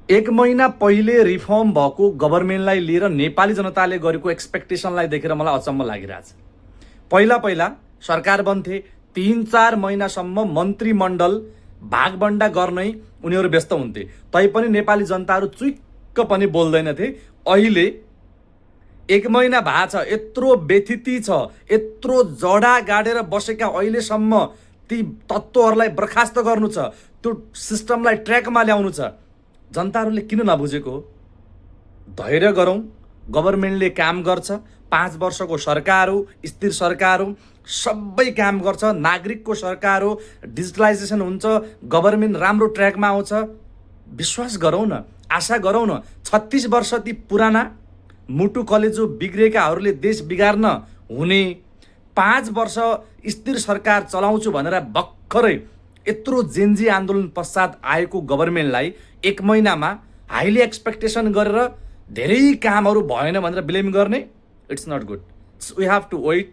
एक महिना पहिले रिफर्म भएको गभर्मेन्टलाई लिएर नेपाली जनताले गरेको एक्सपेक्टेसनलाई देखेर मलाई अचम्म लागिरहेछ। पहिला पहिला सरकार बन्थे, 3-4 महिनासम्म मन्त्रीमण्डल भागबण्डा गर्नै उनीहरू व्यस्त हुन्थे, तैपनि नेपाली जनताहरू चुइक्क पनि बोल्दैनथे। अहिले 1 महिना भएको छ, यत्रो व्यथिति छ, यत्रो जडा गाडेर बसेका अहिलेसम्म ती तत्त्वहरूलाई बर्खास्त गर्नु छ, त्यो सिस्टमलाई ट्र्याकमा ल्याउनु छ। जनताहरूले किन नबुझेको हो? धैर्य गरौँ, गभर्मेन्टले काम गर्छ। 5 वर्षको सरकार हो, स्थिर सरकार हो, सबै काम गर्छ। नागरिकको सरकार हो, डिजिटलाइजेसन हुन्छ, गभर्मेन्ट राम्रो ट्र्याकमा आउँछ। विश्वास गरौँ न, आशा गरौँ न। 36 वर्ष ती पुराना मुटु कलेजो बिग्रेकाहरूले देश बिगार्न हुने, 5 वर्ष स्थिर सरकार चलाउँछु भनेर भर्खरै यत्रो जेन्जी आन्दोलन पश्चात आएको गभर्मेन्टलाई 1 महिनामा हाइली एक्सपेक्टेसन गरेर धेरै कामहरू भएन भनेर ब्लेम गर्ने, it's not good. We have to weight